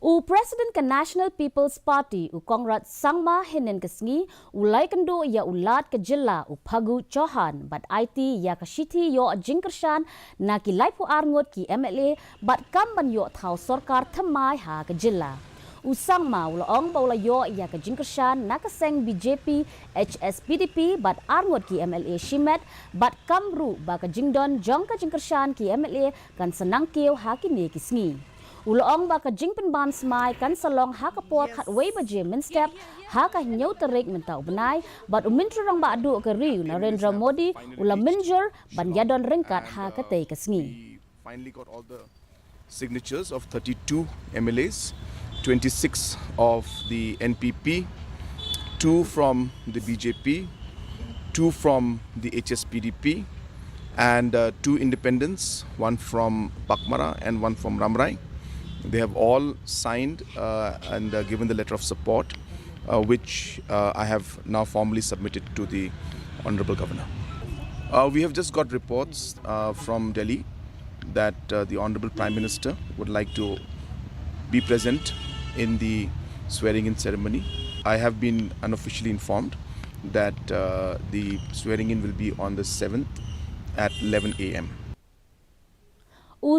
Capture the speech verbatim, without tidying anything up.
U President ka National People's Party, u Conrad Sangma, hynnin ka sngi u la ïakynduh ïa u Lat ka jylla, u Phagu Chauhan, bad aiti ïa ka shithi ïoh jingkyrshan na ki laiphew ar ngut ki M L A bad kam ban ïoh thaw sorkar thymmai ha ka jylla. U Sangma u la ong ba u la ïoh ïa ka jingkyrshan na ka seng B J P, H S P D P bad ar ngut ki M L A shimet, bad kam ruh ba ka jingdon jong ka jingkyrshan ki M L A kan sa nang kiew ha kine ki sngi. U la ong ba ka jingpynban smai kan sa long ha ka por khatwei baje mynstep ha ka hynñiew tarik mynta u bnai, bad u Myntri Rangbah Duh ka ri, u Narendra Modi, u la mynjur ban ïadon ryngkat ha katei ka sngi. We finally got all the signatures of thirty-two M L As, twenty-six of the N P P, two from the B J P, two from the H S P D P, and uh, two independents, one from Baghmara and one from Rambrai. They have all signed uh, and uh, given the letter of support, uh, which uh, I have now formally submitted to the Honorable Governor. Uh, we have just got reports uh, from Delhi that uh, the Honorable Prime Minister would like to be present in the swearing in ceremony. I have been unofficially informed that uh, the swearing in will be on the seventh at eleven a m. U